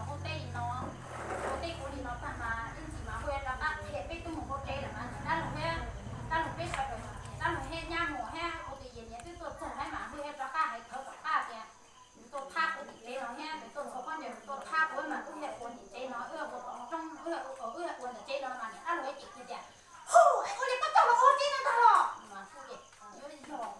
Hu teb li no, hu teb kuv li no tag mas ib ntsis mas hu rov qab qhia peb twb mus hauv tsev lawm mas dab laug thiab, dab laug peb sawv daws, dab laug thiab nyab mus thiab kuv tus yawm niam twb tuaj txog thiab mas hu rov qab hais thawv tom qab tias nws tuaj thab kuv tim tsev no thiab nws tuaj txog pob ntseg nws tuaj thab kuv mas wb thiaj ua tim tsev no, wb ua tom roob, wb ua ntawm tsev no mas niam dab laug cem kuv tias, hu, ua li koj coj los ua tsev no ntag los? Mas kuv tias, yog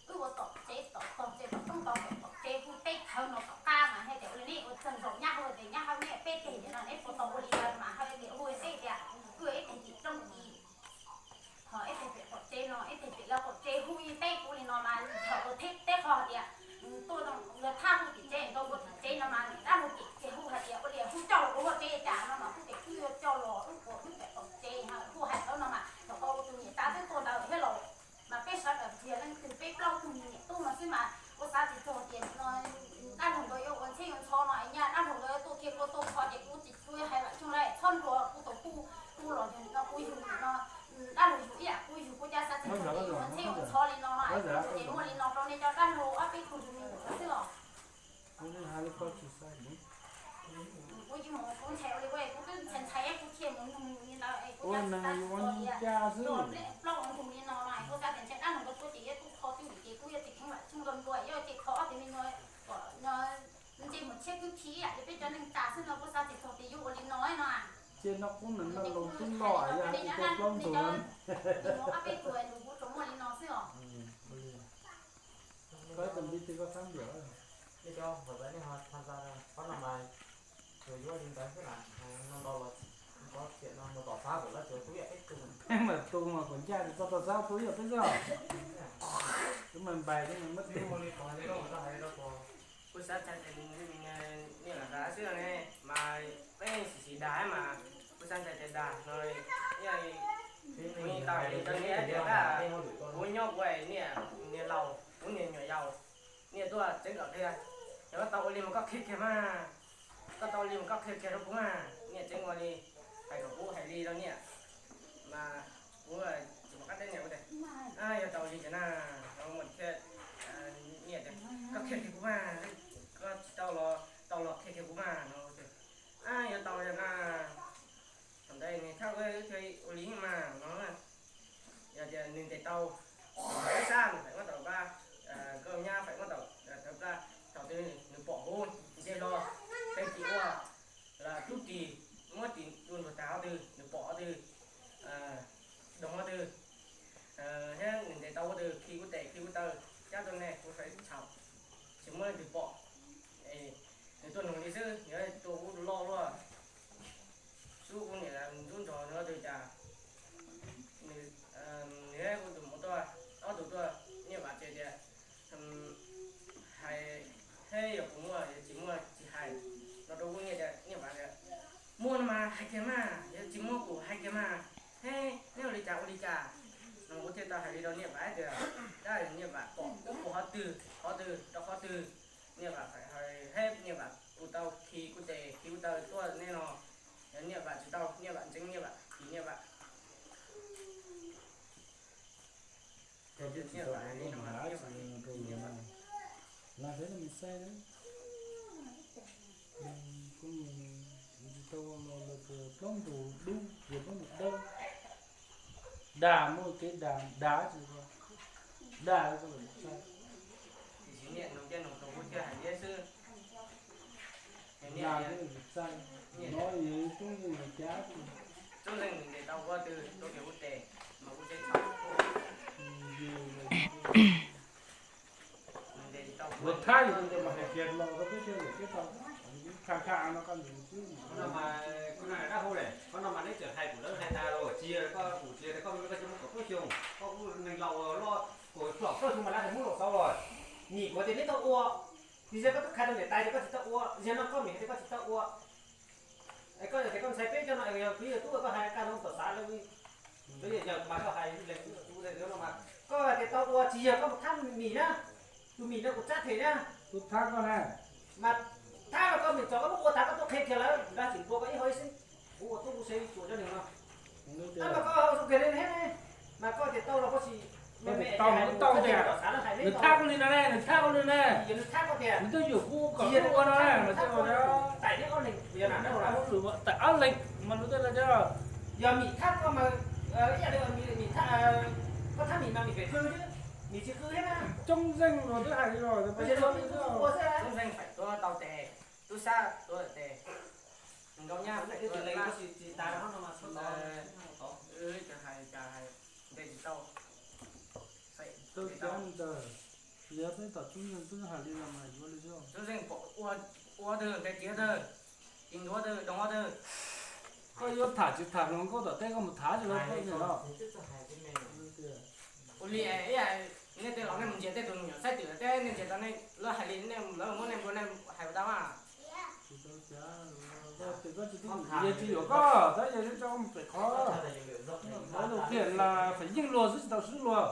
wb ua tom tsev tom tog tsev tom roob tog tom tsev hu teb thawv no tom qab mas thiaj tias ua li nej ua txog zaum nyab hau tias nyab hau nej peb teg no neb puas tau ua li ntawd mas hau tias hu teb tias wb ib teg tim roob tim, ho ib teg pem qaum tsev no ib teg pem lawv qaum tsev hu ib teb kuv li no mas thaum ua teb qho tias tuaj lawv thab hu tim tsev nkaus ua tim tsev no mas dab laug cem tias hu hais tias ua li hu coj los ua tsev cas no mas kuv tias kuv yuav coj los wb ua wb pem qaum tsev, hu hais thawv no mas thaum koj ua tus niam tab twb tuaj ntawd thiab los mas peb sawv daws txiag leej twg peb plaub tug niam tub no xwb mas kuv xav tsis txog tias no dab laug nkawd yuav ua ntxhiab yuav ntxhov no es nyab dab laug nkawd tuaj kiag tuaj tuaj kho ces kuv tsis txawj hais vam tseeb lawm txhob nrog kuv tus kuj kuv los yug no kuv yug no dab laug yug ib yam kuv yug kuv cas xav tsis txog tias yuav ua ntxhiab yuav ntxhov li no no es kuv ces muaj li no rau nej cov dab laug ob peb tug yug me nyuam xwb os. Kuv yeej mus kuv ntshai ua li kuv kuv twb ntshai ntshai kuv thiaj mus nug li ntawd es kuv cas xav tsis txog tias nrog plaub ntug li no no es kuv xav tias ntshai dab laug nkawd tuaj ces yuav tuaj kho twj ywm ces kuv yuav tsis kheev vam tseeb nkaus ntua yuav ces kho ob tug me nyuam kom ntsej muag tshiab kwb khi ib yam li peb cov neej tsa xwb no kuv xav tsis txog tias yuav ua li no no. Cia no qub nws no los tub loj yog ib tug plaub ntug. Ob peb tug nus kuv tsuas muaj li no xwb os. Koj tus ntiv twg koj thab npiam? Nej cov hluas nej ho tham txog qhov no mas tsuas yuav li ntawd xwb las, no ntau los txiam no mus tom xav kom lawv tsuas tub ib yam peb tug. Peb mas tu mas kom ncaj txog tom xav tub ib yam peb xwb. Twb mas npais twb mas muab tib mus li qhov li koj mus tau hais rau kuv. Kuv xav txhais tias niam lam xav xwb ne mas peb xim xim dag mas kuv xav txhais tias dag no kuv tau li rau niam tias kuv nyob kuv niam niam laus kuv niam nyuam yaus niam tuaj tseev kom qhia. Yog koj tau ua li mas koj qhia kiag mas, koj tau ua li mas koj qhia kiag rau kuv mas niam tseev ua li hais kom kuv hais li rau niam mas kuv tsis pom qab teb niam ua tias yog tau li cas na, no mas thiaj niam tias koj qhia kiag kuv mas, koj tsis tau los tau los qhia kiag kuv mas no. Yog tau li na, thaum ntawd nws thaj wb thiaj ua li mas no. Yog tias nws ntes tau, ib sab nws faim muab tau pab, koj nyab faim muab tau tawv plab, thaum twg nws pom huv ntsej hlo, peb tis ua los tub tis muab tis dua ntuag tag qhov twg nws pom qhov twg, doog qhov twg, thiab nws ntes tau qhov twg khi kuv tes khi kuv taw, cab tuaj nej kuv sawv txhaum, tsis muaj leej twg pom. Nws tuaj nug li xwb, nws tuaj kuv loj luaj, xub kuv niam ntxub nrog nws ob tug cas, nws kuv tus muam tuaj, ob tug tuaj, niam vam tsev tias hais, thiab yog kuv muaj yog tsis muaj tsis hais, no rau kuv niam tias niam vam tias muaj no mas hais kiag mas, yog tsis muaj kuv hais kiag mas, thiab neb ua li cas ua li cas, no kuv thiaj tau hais li rau niam vam tias tab niam vam pom kuv qhov twg qhov twg rau qhov twg, niam vam hais thiab niam vam kuv tau khi kuv tes khi kuv taw tuaj nej no, yog niam vam tsis tau niam vam ntseeg niam vam khi niam vam. Koj twb tsis tau ua loj mas tsis rau lawv no, lawv thiab no me xaij lawm. Koj tsis tau ua los lawv tias plaub ntug dub, tias plaub ntug dawb. Dag muaj kev dag, dag tsis dag koj lawm xaij. Dag tsis xaij, no yog tub yeej yog cab. Ua thab yus tus ntawd mas hais kiag los rau peb thiaj lawm peb tau kha kha no koj ntawd xwb. Qhov no mas kuv na dab hu lawm, qhov no mas neb tseem hais kuv lawv hais tas los tsis yog koj kuv tsis yog koj koj coj muab kaum plaub xyoo, koj kuj neeg laus loj kaum plaub xyoo mas lawv hais muab los xauv los. Nim kuv tias neb tau ua, tsis yog koj tub qhia rau niam tais tias koj tsis tau ua, yog no koj nim hais tias koj tsis tau ua. Es koj yog tias koj ntxhais peb cov no es yog twb yog tub koj hais kaj ntug tom xav lawm, twb yog yawg mas koj hais leej twg no mas koj tias tau ua tsis yog koj mus thab mis na, tus mis no kuv tsab them na. Kuv thab koj na. Mas thab los koj mis txog koj muab ua tas koj tuaj qhia kiag lawm, nrog tsis ntua koj ib hau ib xwb. Kuv ua tub kuv saib tsuas cov neeg no. Tab mas koj ua kiag li ne, mas koj tias tau los koj tsis me me tau hais tau tias nws thab kuv li no ne, nws thab kuv li ne. Nws twb yuam kuv kom kuv ua no ne, mas tais neb ob leeg Leej mas lus tej no cov, yog mim thab koj mas, ib yam li mim thab, koj thab mim mas mim pem qw xwb, mim tsis qw thiab na. Coob zeej los twb hais li los, coob zeej feem tuav tau tes, tub sab tuav tes, nkauj nyab feem tuav tes, tsis tas no mas txhob tau, hais cas hais ntes tsis tau. Tau cov ntawd, yog peb tom coob zeej twb hais li los mas yuav li xwb. Coob zeej pom ua twg ntes tsis ua twg, tis ntuav twg doos ua twg. Koj yuav tham tsis tham hluas nkauj tom teb koj mus tham tsis los koj nim no. Ua li nej tej laus nej mus ntsia tej tus me nyuam saib twm tej nej ntsia tau nej lawv hais li nej lawv muab nej nplua nej hais ua dab mas. Yog tsis yuam koj tab yog tso mus pem qhov, lawv lus kiag las feem yeej luag xwb tsis tau swb luag.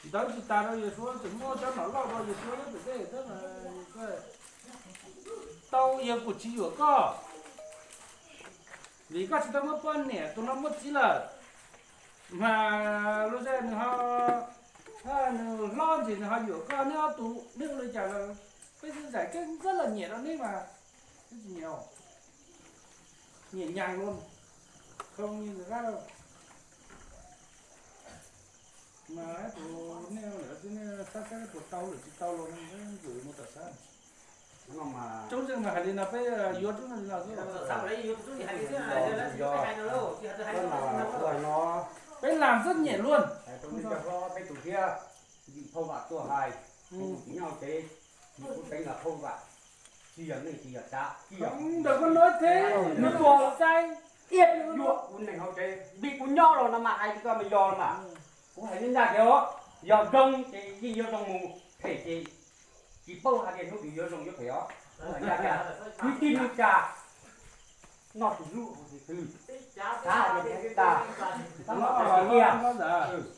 Ntawd tsis tas rau yawg suav tseem muaj cov nom loj rau yawg suav lub pem tej tab mas tau yawg kuj tsis yuam koj. Vim koj tsis tau muab poj niam tus no muab txiv lawm, mas lub zej nws ho, nws hlob ntsis nws ho yuam koj neb ob tug neb ua li cas los peb xwb zais keeb ntxab los nyiam rau neb mas, neb tsis nyiam, nyiam nyas luaj, khoo li nws qab rau. Mas tus nej lawm xwb nej xav saib puas tau lawm tsis tau los nws mus tom sab. Coob zeej mas hais li no peb yuav coob zeej li no xwb. Peb lam txob nyem luaj. Peb tus thiab, vim phauj vam tuaj hais, kuv tsis nyob hauv tsev, kuv teev los phauj vam, tsis yog neeg tsis yog tsav, tsis yog ntawm koj no thiab nws tuag txaij, ib yuam kuv neeg hauv tsev, vim kuv nyob los no mas hais li koj mas yog los mas. Kuv hais ncaj ncaj tias yog zoo ces yeej yuav zoo mus, phem ces tsis paub hais tias hnub twg yuav zoo yuav phem os. Kuv hais ncaj ncaj, kwv tij neej tsa noj tus hlub hauv tus twg, xav hais tias tas, tab mas hais tias,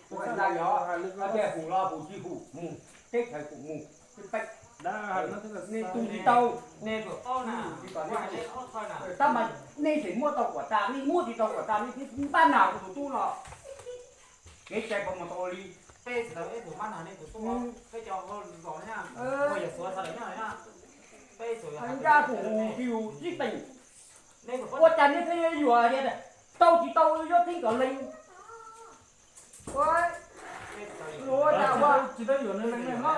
kuv hais ncaj yog, hais tias hum los hum tsis hum mus, teb chaws kuj mus, nej tu tsis tau, tab mas nej tseem muab tau kuam tag, nej muab tsis tau kuam tag, nej pab nag kuv tus tub no. Kev cai puas mus tau li? Peb tsis tau ib tug mab nag nej tus tub, peb cov hauj lwm los na, ua yam suav sawv daws nyob na, peb tsuas yog hais ncaj tus hus tsis yus tib teem, ua cas nej pheej yuam tias tau tsis tau yuav theej kom lees. Ua, luag ua cas ua tsis tau yuam nws lees no,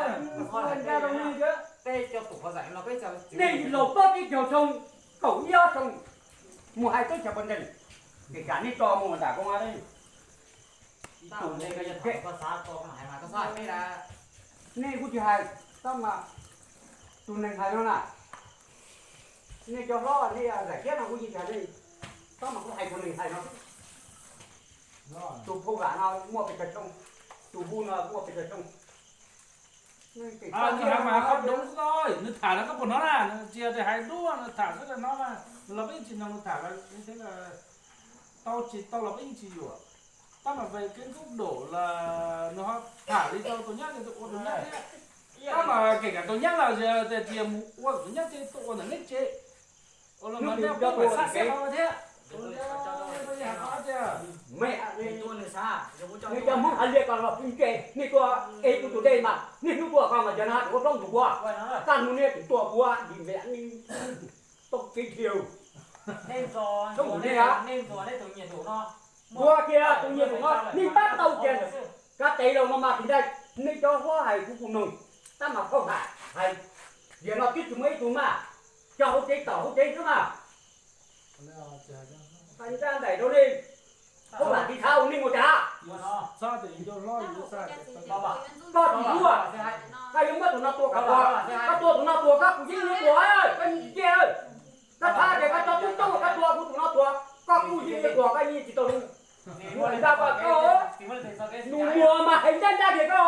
ua ncaj rau nej thiab. Nej laus tob teb chaws xyoo kaum ib ob xyoo mus hais teb chaws puas nrees, kis kam nej tso mus nram koo Nej kuj tsis hais, tab mas tus neeg hais no na, nej cov hlob nej zam thiab no kuj yeej yog li, tab mas kuj hais tus neeg hais no, tus phauj vam no muaj pes tsawg xyoo, tus hu no muaj pes tsawg xyoo. Nws hais mas qhov doob xwb, nws tham los koj puas hnov na, nws tsis yog tias hais dua, nws tham xwb los hnov mas, los peb yeej tsis mloog nws tham los thiab, tau tsis tau los peb yeej tsis yuam. Tab mas kev ntxub daum los nws ho tham li tau tus nyab ces tuaj ua tus nyab thiab. Tab mas kể cả tus nyab los tias mus ua tus nyab ces tuaj ua ntawm neb tsev, ua los mas nej peb puas xav saib qhov thiab. Nws cov Hmoob hais li ko los pheej ntse, nej tuaj ev kuv tus dej mas nej hnub tuaj ko mas cov no ua plaub ntug ua, kaj hnub nej tseem tuaj ua dim npiam nej tau kev dhia. Txhob mus nej a, ua kiag tus nyiam tus no nej pab tau kiag. Kav tes los no mas tis ncaij, nej cov hlob hais kuv kuj mloog, tab mas phauj hais hais, tiam no twb tsis muaj ib tug mas, cov hauv tsev tom hauv tsev xwb mas. Hais ncaj nraim rau nej, phauj vam tis thav ua nej mus cas. Koj tsis hlub, koj yuav muab tus no tua kom tuag, koj tua tus no tuag koj kuj yeej yuav tuag, koj yeej tsis ciaj. Koj thab tias koj cov tub coob koj tua kuv tus no tuag, koj kuj yeej yuav tuag, koj yeej tsis tau hlub. Kuv hais ncaj koj, nus muag mas hais ncaj ncaj tias koj,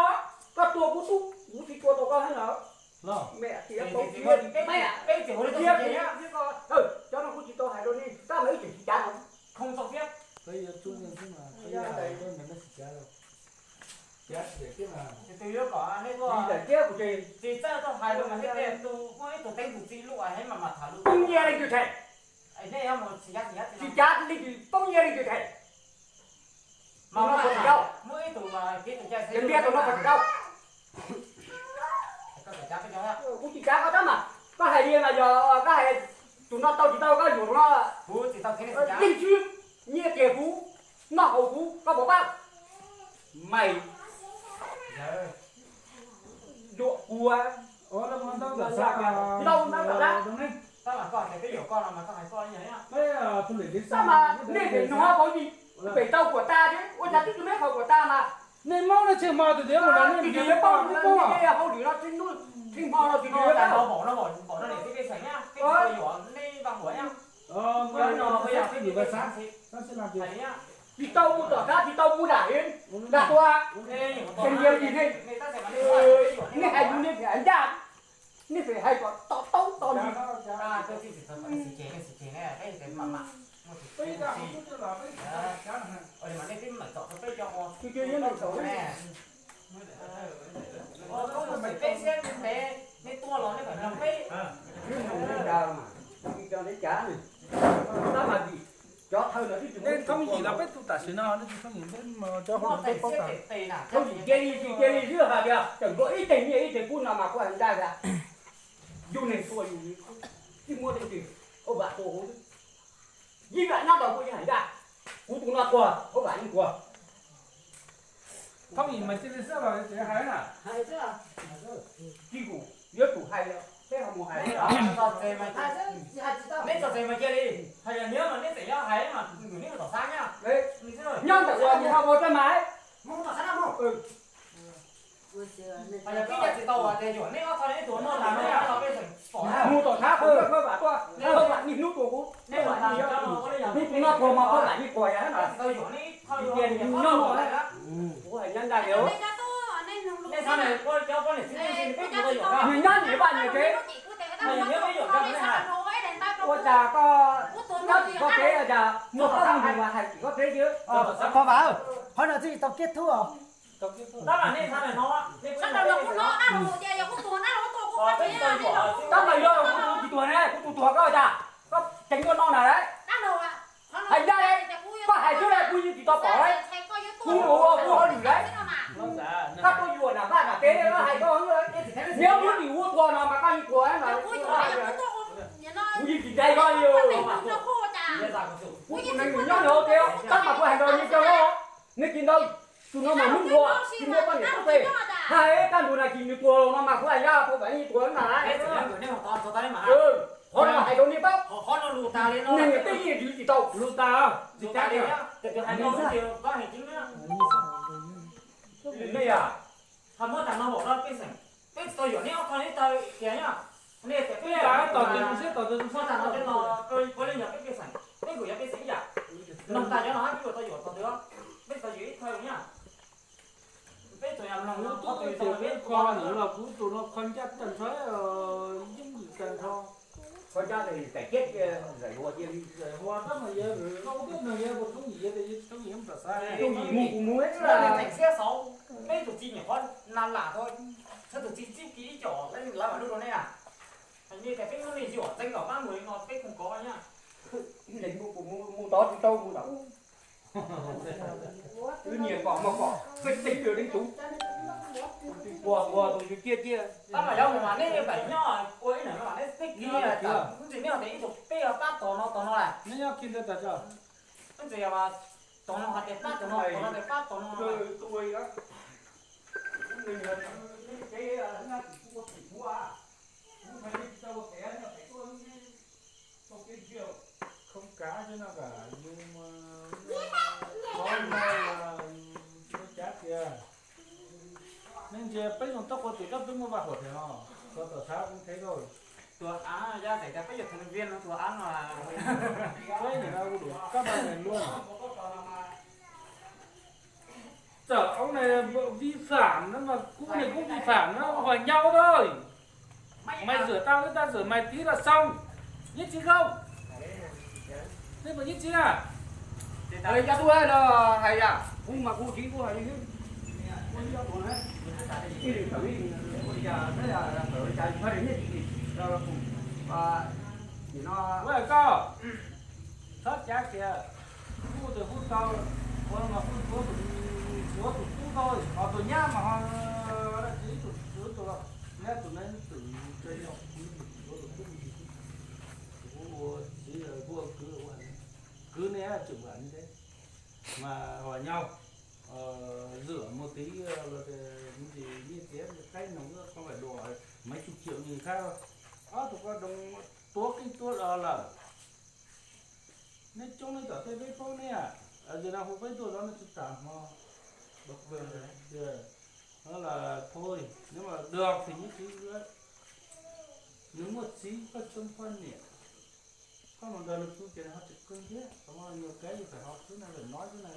koj tua kuv tub, kuv tsis tua tau koj thiab na. Cov no kuv tsis tau hais rau nej, tab mas ib txwm tsis cav no. Tsis txawj tuaj hais rau mas thiaj tias tus muaj ib tug teeb tus txi lub heev mas mas tham lub poob nyiaj leej twg them. Tsis cav leej twg poob nyiaj leej twg them. Mas no puas tsis yau? Cov ntiag tus no puas tsis yau? Kuv tsis cav koj tab mas, koj hais li mas yog koj hais Tus no tau tsis tau koj yuam no. Yeej swb, nyiaj kiag kuv, noj haus kuv, koj puas paub? Maiv, yuam kuv. Ntau ntau, tab mas nej pem no paub yis, pem tau kuam tas thiab ua cas twb tus me qhov kuam tas mas. Nej mob nej tseg hmo tias tias mus no nej tias yuav paub, nej paub hauj lwm no tsis hnub tsis hmo no tias yuav paub. Tsis tau mus tom qab, tsis tau mus dam heev, dag tua, tseem yog li nej, nej hais yus nej pheej hais ncaj, nej pheej hais kom to taub to ntsis. Cov thawj no twb tsis, nej thoob yim los peb tug tam sim no nej tsis thoob yim, peb cov hauj lwm peb paub tas. Thoob yim cia li tsis cia li xwb hais tias tseem nkaus ib teg nyiaj ib teg kub no mas kuv hais ncaj tias yus neeg tua yus tsis muaj leej twg, ua vam tua huv xwb. Ib vam nyob rau kuv yeej hais ncaj, kuv tus no tuag ua vam yeej tuag. Thoob yim mas cia li xwb los tseem hais na. Tij kum yuav tsum hais, peb ho mus hais. Neb txog tsev mas cia li hais, yog neb mas neb tseem yuav hais mas neb mus tom xab na. Nyob ntawm uas mus ho ua rab mas. Mus tom xab kuv, peb vam tuaj, peb vam niaj hnub tuaj kuv, hnub kuv no tuag mas peb vam niaj kuag. Nyob no, kuv hais nyob ntag, nws nyob nws vaj nws tsev, ua cas koj nyob tim koj tsev, ua cas muaj koj mus mas hais tim koj tsev xwb. Pog Vam, qhov no twb tsis tau kết thúc os. Tab mas yog kuv tus tsis tuag ne, kuv tus tuag koj ua cas, koj tseem muaj no na lauj. Hais ncaj li, koj hais xwb lauj, kuv yeej tsis tau pom lauj. Kuv ua kuv hauj lwm lauj. Koj tuaj yuam nram vaj nram tsev, hais koj, neb muab tim ua tuag no mas koj yeej tuag no. Kuv yeej tsis ntshai koj li. Kuv tus neeg nyob nws hauv tsev, tab mas kuv hais nrog nws cov, nws tsis ntau, tus no mas hnub ua tsis muaj poj niam tub txib, hais kaj ntug na kis nws tuag no mas kuv hais ncaj, kuv vam yeej tuag na. Qhov no hais rau nej paub, neeg tej yeej yws tsis tau. Lus tas, tsis kav li. Nej a, ho muab tag no pom rau pej xeem, peb tsis tau yuam neb ob thaj neb taw tias nyob, nej tias peb tos tus siab tos tus siab tag no peb los, puav leej yog peb pej xeem, peb kuj yog pej xeem ib yam. Mloog tag cov no hab peb yuav tau yuam tog twg, peb tsis tau yuam ib thaj nyob. Peb tsuas yog mloog no, kuv tub tias kuv kho nws los kuv tus no kho ncaj tag nrho, yeej tag nrho. Kho ncaj, zais hua cia li, zais hua tab mas yog lwm no ua peb neeg yog puas thoob yim, yog tias yus thoob yim mas txawm xav. Thoob yim mus kuv mus, peb tus txiv nyuam qhuav na lam tau, txhawb tus txiv txib kiag ib co, peb lawv mam lub rau nej na. Hais tias peb muab nej yuam txeeb kom pab mus li no peb khoom kov nyab. Mus kuv mus, mus tod tsis tau mus ntawd. Wb nyias kom mas kom peb teev tus deev tus, tus tuag tuag, tus yus ciaj ciaj. Tab mas yog mus mas nej pem nyob ua ib nab, nej teb kiag, ntxim nej tias ib tug peb pab tog no tog no lawm, nej nyob kiag ntawd tas tso. Ntxim yog mas tog no hais tias pab tog no, tog no tias pab tog no. Khoom kav xwb no kam yus, qhov no tsis tau cav tias, nej ntsia peb zoo tab ua tus koj twb muaj vaj huam tiag no, qhov tom sab kuv thev koj. Tus av yog tias peb yog thành viên no tus av no, peb nim no ua lus kab vaj luaj. Txawm ông này vi phạm nó mà, kuv này kuv vi phạm nó, hòa nhau thôi. Mày rửa tao với tao rửa mày tí là xong. Nhất trí không? Thế mà nhất trí à? Ê, cov tub no hais yam kuv mas kuv tsis kuv hais li, kuv tsis tau tuag na. Ib leeg tawm ib leeg, ua li cas tawm li cas tsis txhob nyiaj tsis, nim no, koj txhob cav tias kuv tus kuv tau, ua mas kuv tuav tus, tuav tus tub tau, ho tus nyab mas ho, ib tug, tus nyab tus na, tus, tus, tus, tus, tus, Mas hua nyaub, zwm mus tid los ces nyiaj txiag qaib noog koj pais dua, maiv tsuj ciam nws khab, ob tug koj doo tuab qib tuab do lawm. Neb coob neb tom tej peb paub neb, ces no hu peb tuaj zov neb tsis tas hmo. Los thôi, neb mas dog thì nhất trí, nws muaj txiv koj tsis tau poj niam, koj mus nrog nws pw ces nws ho tsis qw thiab, qhov no nyuag kab yus phải học xwb na, phải nói xwb na.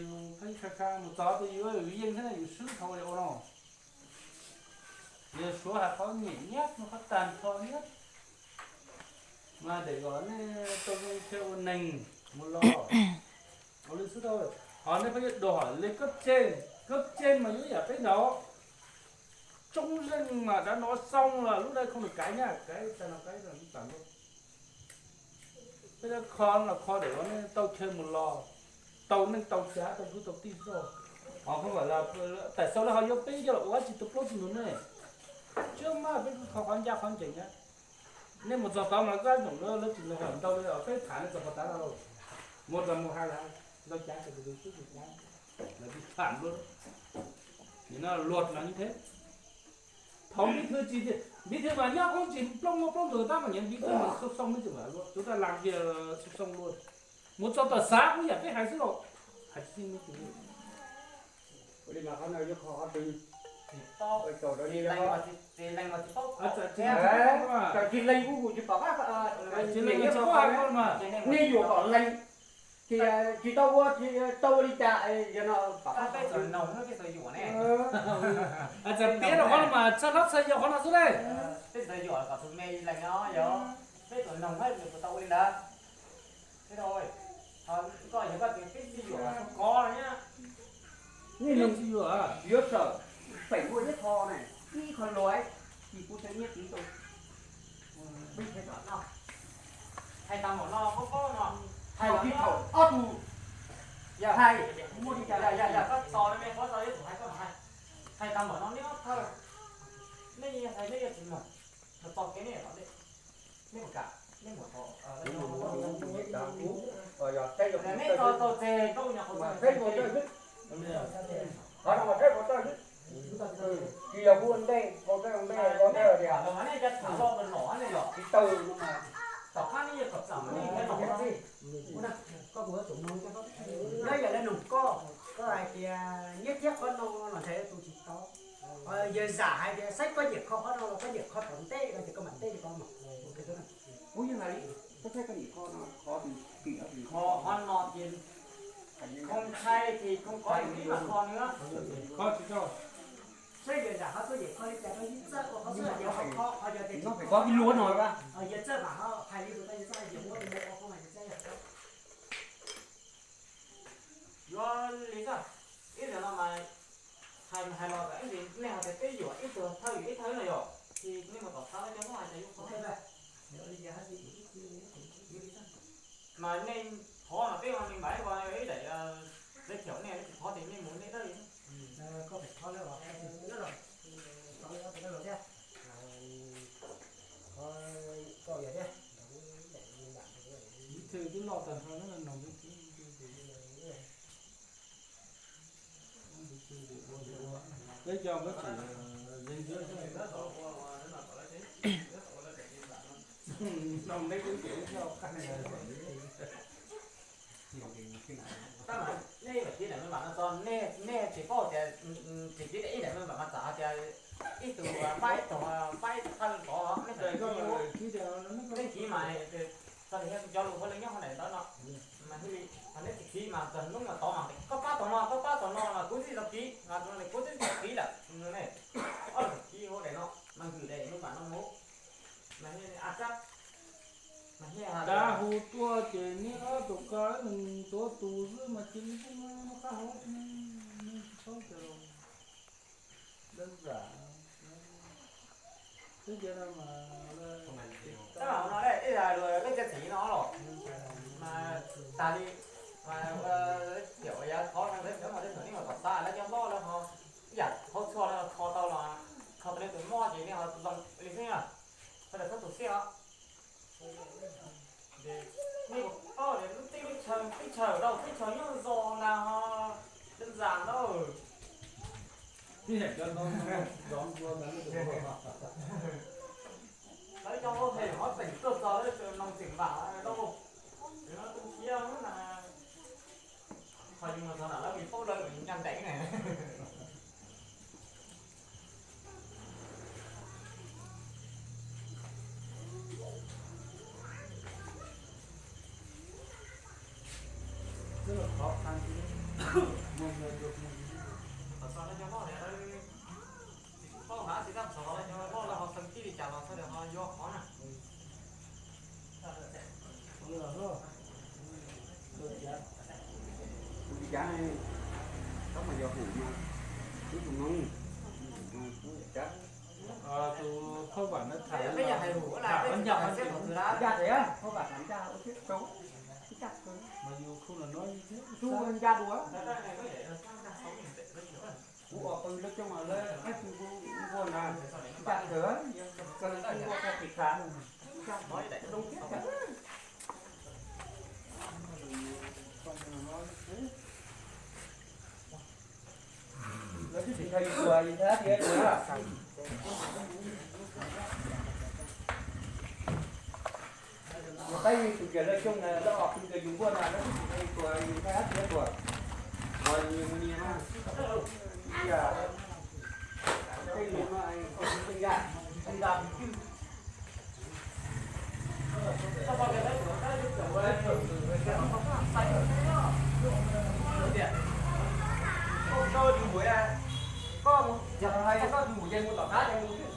Yus pheej kha kha mus txog tus yus yeej thiab na, yus swb dhau li ua no. Yog suav hais qhov nyem nyab no qhov tag nrho thiab. Mas để gọi nej tau thiaj ua neeg mus los. Ua li xwb tau, ho nej pheej yuav đòi hỏi lên cấp trên, cấp trên mas yuav yam peb nov. Tsob zeej mas đã nói xong là lúc đây không được cãi nhá, cái ta nói cái là tạm luôn. Peb kho los kho để gọi nej tau thiaj mus los, tau neej tau tsav tau kwv tau tij xwb. Ho không phải là, tại sao lawv ho yuav peb coj los ua dab tsi tus plaub tus ntug ne? Trước mắt peb kho qhov ncaj qhov ncees na. Nej mus txog tod mas koj ib tsoom lawv tsis nrog ntau li os, peb tham nej txog pov tav no lauj. Mus los mus hais lawv ntau cav ces tus tus xwb tus cav, lawv vi phạm luôn. Nim no luật là như thế. Phó bí thư tsis, bí thư mas nyob koob tsis plooj muaj plooj ntug tab mas nyob bí thư mas xoo xoo me ntsis mas luaj, chúng ta làm việc xoo xoo luôn. Mus txog tom xav kuj yam peb hais xwb los, hais tsis txij me ntsis. Ua li mas qhov no yuav kho qhov twg? Tsis paub. Tsis leej ua tsis paub. Tsis leej kuj kuj tsis pom qab, tsis leej tsis paub hais koj mas. Nej yuam kom leej, ces tsis tau ua, tsis tau ua li cas, yog no pom qab peb txawm noog peb txawm yuam ne. Txawm piav rau qhov no mas txhaj hlab txhaj yau qhov no xwb ne. Peb txawm yuam kom tus me leej no yog peb txawm noog peb tsis tau ua li ntawd. Thế thôi. Thôi, koj yog koj tias peb tsis yuam, koj kov no nhá. Peb tsis yuam, yuav sawm, pem muaj ib qho ne, ib qho luaj, tsis kuv tseem nyiaj txiv rau. Peb tsis yuam no. Hais tag npaum no, koj paub no. Hais tib thaum ob tug, yog hais muaj li cas, yog yog koj tos me qhov tau ib tug hais koj hais. Hais tag npaum no neb ob thawj, neb hais neb yuav tsis mloog, txog kev neb los neb, neb mus kam, neb mus tau, neb tau tau tseg koj ua nyuam qhuav txog. Qhov no mas saib qhov txawj xwb. Tsis yog kuv ua ntej, qhov txawj ua ntej, qhov txawj tias, tsis tawg no mas, tom qab nej yog kom txawj mas nej thiaj los. Koj mus ua tus noog, koj yam li noog koj, koj hais tias nyiaj txiag qhov no los ntshe tus tsis tau. Yawg zam hais tias saib koj nyiam kho qhov no los koj nyiam kho tom ntej no ces koj mam ntej li ko mas. Kuv yeej hais li, koj saib koj nyiam kho no, kho twg, kho qhov no ces không sai thì không có gì mà kho nữa. Kho tsis tau. Saib yawg zam qhov koj nyiam kho li cas rau ib txawj ua qhov xwb, yog qhov kho, qhov yog tias no phải có cái lúa no ra. Yawg txawj mam ho hais li tus tau yawg txawj, yawg muab tus mus ua kho mas yawg txawj yog. Yuav li xwb, ib zaug no mas hais hais los kom ib ntsis nej hais tias peb yuam ib tug thawj yuam ib thawj no yom, ces nej mus tom qab cov Hmoob hais tias yuav qhov mas nej thov mas peb ua me npav ib ko ib daim, lawv thiaum nej, nej tsis thov ces nej mus nej dawb. Bí thư twb loj tag nrho na, noog bí thư. Peb cov peb tseem zeeg ntsia xwb. Tab mas nej ib daim me npam no tso, nej tsis paub tias, tsis kib ib daim me npam mas txawm hais tias ib tug pab ib tug, pab ib thawj tod, nej txawm kib mas txog tias cov lus hauj lwm nyob hauv daim ntawd no, mas thiaj li, neb tsis kib mas txog hnub mas tod mas koj pab tog no, koj pab tog no mas kuv twb tsis tau kib, kuv twb tsis kib lawm ne. Ob tug kib hauv daim no mas hwm daim me npam no mus, mas a tsab, mas dab hu tuaj ces neb ob tug ko tuav tus xwb mas cia li muab qab hau, tsis paub tias los. Đơn giản. Twb cia no mas tab mas no ib yam li lub txiaj txim no los mas tas li, mas thiam yav thov no lawv cov no lawv thaum nej mas tom qab lawv cov hlob lawv ho ib yam thaub txhua no kho tau los kho tau li tus mob ces nej ho zoo li xwb na. Sawv daws txhob tu siab os. Nej puas paub tias lub teb lub chaw, teb Thawm rau teb chaws nyob zoo na ho, đơn giản thôi. Lawv cov hauj lwm hauv tseem tuaj txog lawv noo tseem vam lauj. Lawv tu siab na. Qhov yus mus txog ntawm lawv li paub lawv ncaj ncees na. Qhov txog lawv cov voj, lawv tsis paub hab tsis tau txog lawv cov voj lawv ho xeem tib li cas los txhob tias ho yuav qhov na. Li cas, txhob mas yog hum mas ib tug noob, tus phauj Vam no tham, tham ncaj, phauj Vam tham ncaj, ua thiab rau ncaj, mas yus khu los no thiab, ncaj dua. Kuv ua pw lawv coob mas lawv qab xwb kuv nquag na, ncaj kawg, yog kawg xwb nquag koj pis khav, ncaj dua thiab. Lawv twb tsis tau yus tua, yus thab tias tua. Yus peb yus tus kiag lawv coob na, lawv ob tug kiag yus nquag na, lawv twb tsis tau yus tua, yus thab tias tua. Ua yus mus nias na. Ua cas tej no no, tej ncaj, tej ncaj. Koj tso yus npaum, koj mus, yog hais koj yus npaum ces mus tom qab ces mus twb